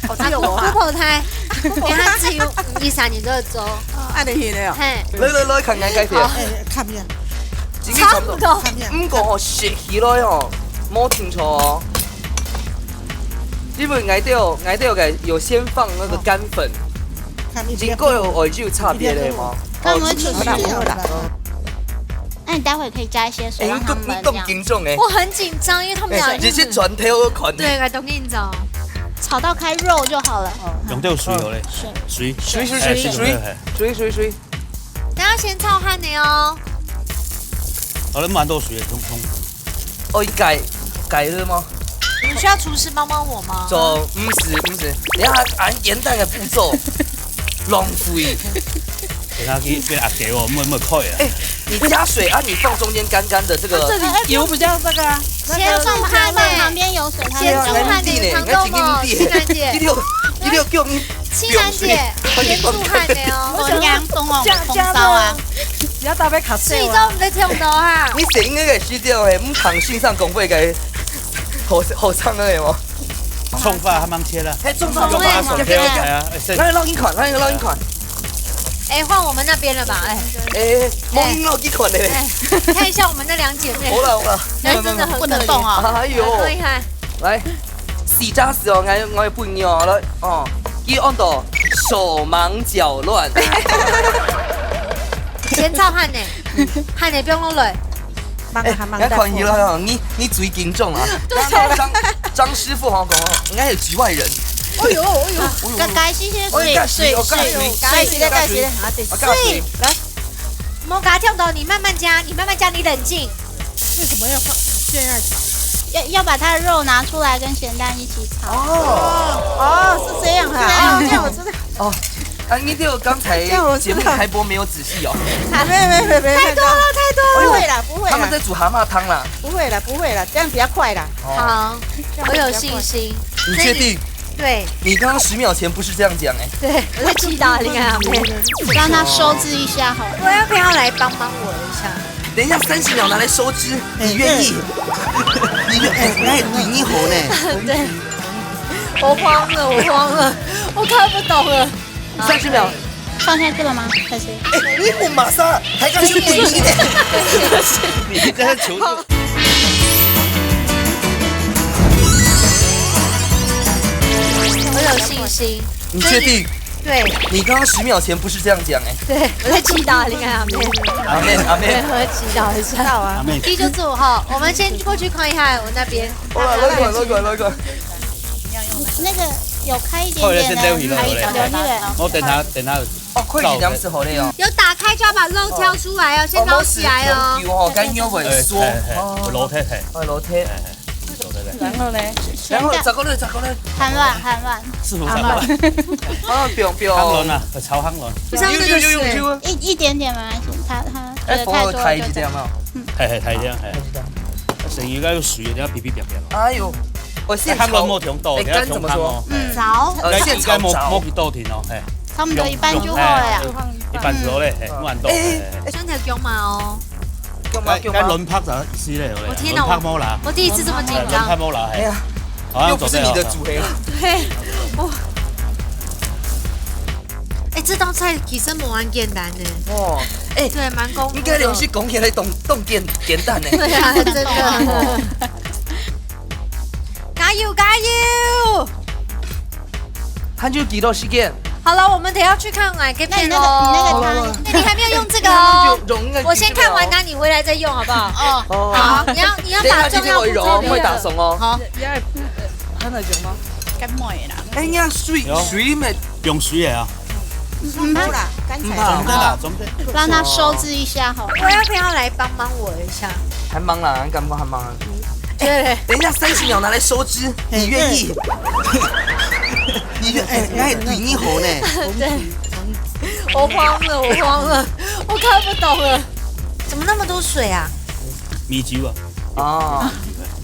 哦，只有我啊。姑婆胎，给他只有一三你做得做。按呢去了。嘿。来来来，看看该片。好。哎，看片。差不多。看片。毋过吼，食起来吼，无清楚哦。因为𠊎兜𠊎兜个有先放那个干粉，看一定要，经过有就有差别嘞嘛。一定要。 那我们煮熟了。哦，那你待会可以加一些水让他们这样。哎，你更，你更紧张哎。我很紧张，因为他们俩一直，哎，直接转头看。对，我很紧张。炒到开肉就好了。用这个水好嘞。水。水。水水水水水。哎，水水水水。等下先炒饭的哦。好了，蛮多水的，冲冲。 哦，改改了吗？你需要厨师帮帮我吗？走，毋使毋使，你看俺简单的步骤，浪费。等下去变阿给我，没没开啊。哎，你加水啊，你放中间干干的这个。这里油比较那个啊，那个先放它呢，旁边有水，它先放它呢，你看懂吗？清兰姐，一六一六给我们清兰姐，先出汗的哦。我想讲懂哦，这样这样风骚啊。 你要搭配卡式啊。水都毋得冲到哈。你食應該个水掉嘿，毋通欣赏公会个好好唱个無？冲法还蛮切了。嘿，冲法，冲法，哎呀，哎，是。来，让你看，来，让你看。哎，换我们那边了吧？哎，哎，莫让你看嘞。哎，看一下我们那两姐妹。好了，好了。哎，真的很可怜。不能动啊。哎呦。很厉害。来，四隻手哦，我我分你哦，來，哦，佢按到手忙脚亂。先炒飯呢，飯呢放落來。慢慢，慢慢，哎，你看伊了，你你最緊張啊。對。張張師傅好講哦，應該有局外人。哎呦哎呦，該該是些水，我有加水，水，我加水，水，加水，加水，啊，對，啊，加水。水，來。莫給它嗆到，你慢慢加，你慢慢加，你冷靜。為什麼要放現在炒？要要把它的肉拿出來跟鹹蛋一起炒。哦哦，是這樣啊，哦，這樣我知道。哦，啊，你對剛才節目開播沒有仔細哦。沒有沒有沒有沒有，太多了太多了。不會啦不會啦，他們在煮蛤蟆湯啦。不會啦不會啦，這樣比較快啦。哦，好，我有信心。你確定？對。你剛剛十秒前不是這樣講哎。對，我在祈禱，你看，讓他收汁一下好了。我要不要來幫幫我一下？等一下，三十秒拿來收汁，你願意？你願哎，那你你好呢？對，我慌了，我慌了，我看不懂了。三十秒。放下去了嗎？開始。哎，你問麼儕？還敢去問你呢？你真的求救。我有信心。你確定？對。你剛剛十秒前不是這樣講哎。對，我在祈禱，你看，阿們。阿們，阿們。對，我在祈禱一下。阿們。第一就做好，我們先過去看一下我那邊。好了，來過來，來過來，來過來。那個有開一點點的，好，先等一下，好了。有那個。我等下，等下。哦，開一點是好的哦。有打開就要把肉挑出來哦，先撈起來哦。哦，肉是有哦，該肉會酥。哎，哎，哎，哦。有肉體，嘿。哦，肉體。哎，哎，肉體，嘿。然後呢？然後，十個了，十個了。還軟，還軟。師傅，還軟。啊，不用，不用。烘卵啊，炒烘卵。不像那個水。有，有，有，有，有。一，一點點沒關係，它，它覺得太多了就這樣。哎，佛台一點嘛。嗯。嘿，嘿，台一點，嘿。台一點。成魚該有水，一定要皮皮扁扁咯。哎呦，我現炒。哎，烘卵無忒多，哎，你要忒烘哦。乾怎麼說？嗯。燥。呃，現炒燥。應該莫，莫去倒停哦，嘿。差不多一半就好了呀。用，用，嘿，一半就好咧，嘿，嗯。慢倒，哎，嘿，嘿。哎，真的強嘛哦。強嘛，強嘛。該，該卵白就係咧，好咧，我天哪，卵白無啦。我第一次這麼緊張。卵白無啦，嘿。哎呀，好像做得好。又不是你的主黑了。對，我，哎，這道菜其實無恁簡單呢。哦，哎，對，蠻功夫的。應該連續講起來當，當簡，簡單呢。對啊，真的。加油，加油！ 還有幾多時間？好了，我們等一下去看哪個片哦。那你那個，你那個湯。哎，你還沒有用這個哦。用，用，用那個，我先看完，那你回來再用好不好？哦。哦。好，你要，你要把重要步驟留着。等一下去給我一揉，會打手哦。好。還有用嗎？乾妹啦。哎，你看水，有。水沒？用水的啊。嗯，不啦，剛才。嗯，好。總的啦，總的。讓它收汁一下哈。我要不要來幫幫我一下？還忙啦，還幹嘛還忙啊？ 對。哎，等一下，三十秒拿來收汁，你願意？你願，哎，哎，你，你好呢？對。我慌了，我慌了，我看不懂了。怎麼那麼多水啊？米酒啊。哦。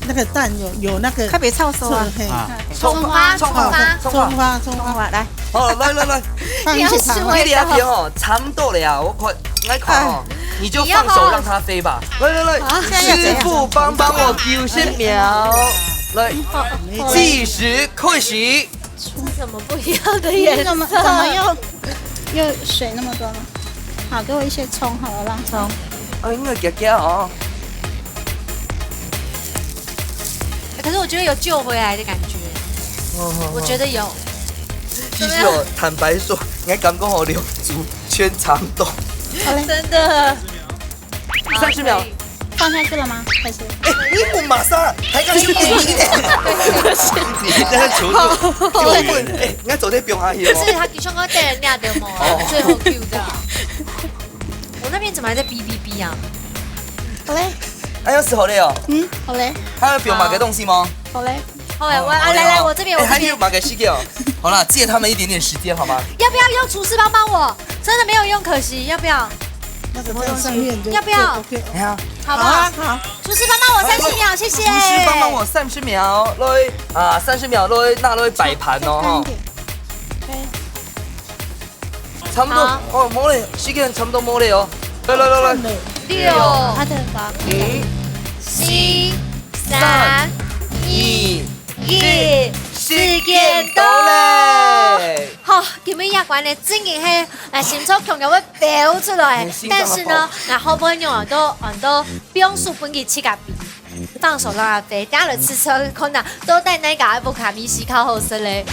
那個蛋有，有那個，特別臭餿啊。嘿。啊。蔥花，蔥花，蔥花，蔥花，蔥花，來。 好，來，來，來。放一些糖。你要說你那邊哦，差不多了呀，我看，來看哦，哎。你就放手讓它飛吧。來，來，來，啊，現在要怎樣？師傅幫幫我九十秒。來，好，好。計時開始。怎麼不一樣的顏色？你怎麼，怎麼又，又水那麼多呢？好，給我一些蔥好了啦。蔥。哎，你要夾夾哦。可是我覺得有救回來的感覺。哦，哦，哦。我覺得有。其實哦，怎麼樣？坦白說，你還敢跟我留住全場懂？好嘞。真的。三十秒。好，可以。放下去了嗎？開始。哎，你問麼儕？還敢去問你呢？你真的求救，救命！哎，你看昨天不用阿姨哦。不是，他的確講帶人家的嘛，哦。最後 Q 的。我那邊怎麼還在哔哔哔啊？好嘞。哎，要死好累哦。嗯，好嘞。還要表買個東西嗎？好嘞。好嘞，我，啊，來，來，我這邊，哎，我這邊。還有買個西瓜哦。好啦，借他們一點點時間好嗎？要不要用廚師幫幫我？真的沒有用，可惜，要不要？那個在上面就，要不要？就OK了。哎呀。好不好？好啊，好。廚師幫幫我三十秒，謝謝。廚師幫幫我三十秒，來，啊，三十秒，來，拿來擺盤哦，哈。再乾一點。OK。 差不多，好。哦，無咧，時間差不多無咧哦。來，來，來，來。六，他的吧。五、四、三、三、二、二、一，時間到咧。好，今日這關呢，真的係，哎，心臟強強會飆出來。嗯，心臟好。但是呢，那好朋友啊，都，啊，都不用輸分佢自家比。 放手讓它飛，等下來試試看啊，到底哪一家个布卡米西較好食咧？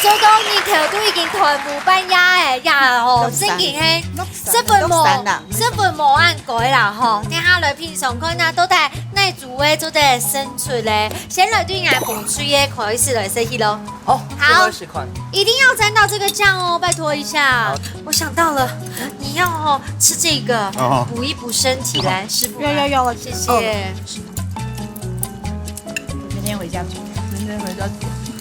做到日頭都已經全部半夜誒，呀吼，正經係，十分無，十分無恁該啦吼。等下來品嚐看啊，到底哪一組會做得勝出咧？先來對𠊎紅隊个開始來食起咯。 好，好，這個試看。一定要沾到這個醬哦，拜託一下。好。我想到了，你要哦，吃這個，哦。補一補身體來，是不？有，有，有，我謝謝。哦。先回家煮。明天回家煮。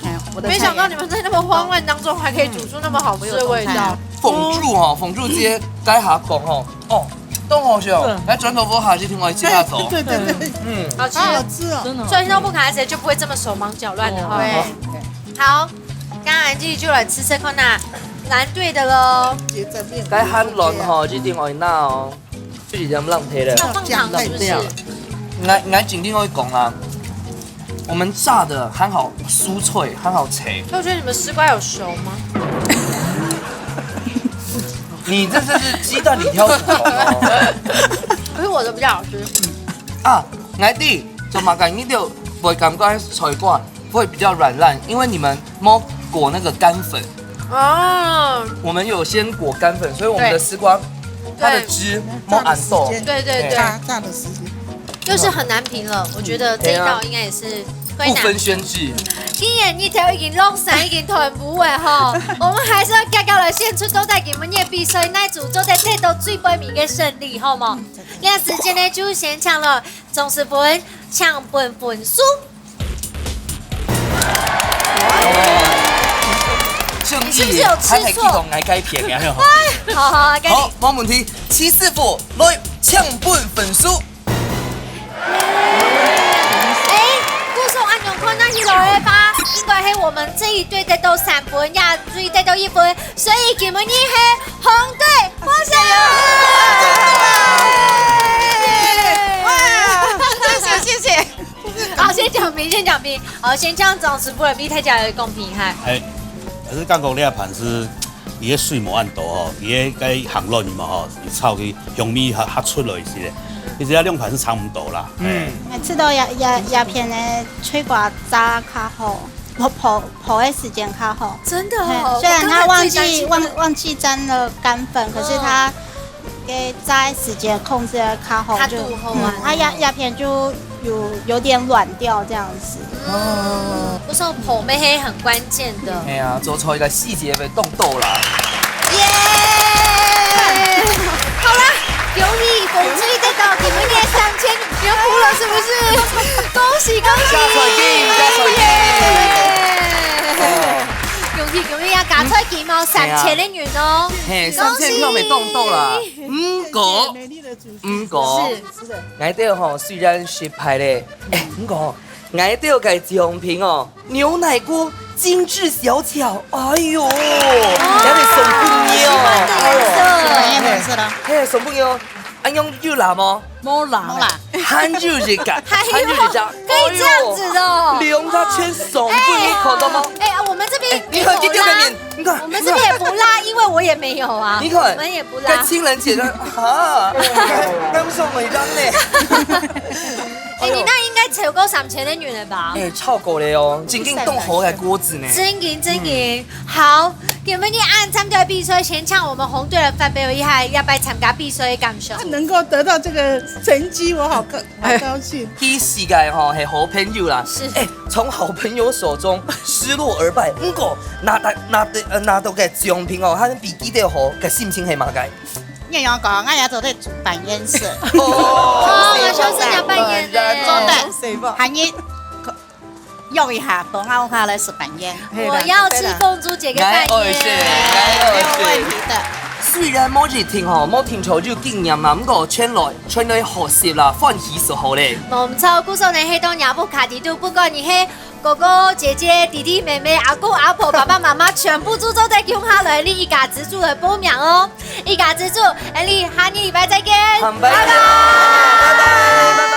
哎，我的没想到你们在那么慌乱当中，还可以煮出那么好吃的味道。凤珠吼，凤珠姐該下講吼，哦，當好食哦，來轉頭我下去另外一家做。对对对，嗯，好吃，好好吃哦。真的所以都不卡谁就不会这么手忙脚乱的哈。对，好，刚刚安吉就来吃吃看呐，蓝队的喽。结在面。該鹹卵吼，一定愛拿哦，就是這樣浪費了。要放糖是不是？俺俺今天會講啦，我們炸的還好酥脆，還好脆。那我觉得你们丝瓜有熟吗？你這是雞蛋裡挑骨頭哦。可是我的比较好吃。啊，𠊎知，做麼个你就會感覺菜瓜會比較軟爛，因為你們沒裹那個乾粉。哦，我們有先裹乾粉，所以我們的對絲瓜它的對汁沒恁多。对对对，炸炸的时间。就是很难评了。我觉得这一道应该也是非常不分轩轾。今年日头已经落山，已经toàn部了吼，我们还是要加高来献出做在你们夜比赛那组做在这都最背面的胜利，好吗？那时间呢就先抢了，总是分抢分分数。正你是不是有吃错義，還係激動愛改變啊？好好，给你好，沒問題。七四五來搶分分數。哎，故所恁樣看那一路的吧，应该是我们这一队得到三分，亞队得到一分，所以今晡日是红队获胜。哇，谢谢谢谢。好，先讲评，先讲评，好，先讲总是不能比大家的公平哈。哎，可是刚刚那盘是，伊个水無恁多吼，伊个該鹹卵嘛吼，伊炒去香味較較出來一些。其實兩盤是差不多啦。嗯，每次都要要要片的炊瓜炸較好，泡泡泡的时间较好。真的嘿哦，虽然他忘记我刚才最担心忘忘记沾了干粉，可是他给炸的时间控制的较好，他就肚后啊嗯，他压压片就有有点软掉这样子。嗯，不是，泡妹黑很关键的。哎呀，做出一个細節被凍到啦。耶！好啦，恭喜紅隊得到今晡日三千，你要哭了是不是？恭喜恭喜！加菜金，加菜金。耶！恭喜恭喜啊！加菜金哦，三千个銀哦。嘿，三千票被凍到啦。毋過，美丽的主毋過，是，𠊎兜吼雖然失敗咧，哎，毋過，𠊎兜个獎品哦，牛奶鍋精緻小巧，哎喲，還得送分你哦，哎喲，哎，没事了，嘿，送分你哦，恁樣有辣無？没啦，没啦。還有一个，還有還有一个，可以这样子的哦哎喲，兩个全送分你，看到無？哎，我们这边哎，你看，今天的面，你看，我们这边也不辣，因为我也没有啊。你看，我们也不辣。該情人節的啊，那不是我一张呢。哎，你那应该超过三千个银了吧？哎，超過了哦，正經凍好个鍋子呢。真的真的，好，今晡日恁參加比賽，先請我們紅隊來發表一下，這擺參加比賽个感受。能够得到这个成绩，我好高好高兴。佢四个吼係好朋友啦，是哎，從好朋友手中失落而敗，毋過拿到拿到呃拿到个獎品哦，佢比佢兜好，个心情係麼个？你要講，我也做得辦宴事，哦，我想是你要辦宴呢做得谁吧？喊你用一下，等下我下來食飯宴。我要吃凤珠姐个飯來，哦，是，宴。來，沒有問哦，題的。是。雖然無一定吼，無聽著有經驗啦，毋過全來全來學習啦，歡喜就好咧。無毋著，故所呢，係到若屋下底肚，不管你係哥哥、姐姐、弟弟、妹妹、阿公、阿婆、爸爸媽媽，全部都做得共下來，你一家之煮來報名哦。一家之煮，俺你下個禮拜再見，好，拜拜，拜拜，拜拜。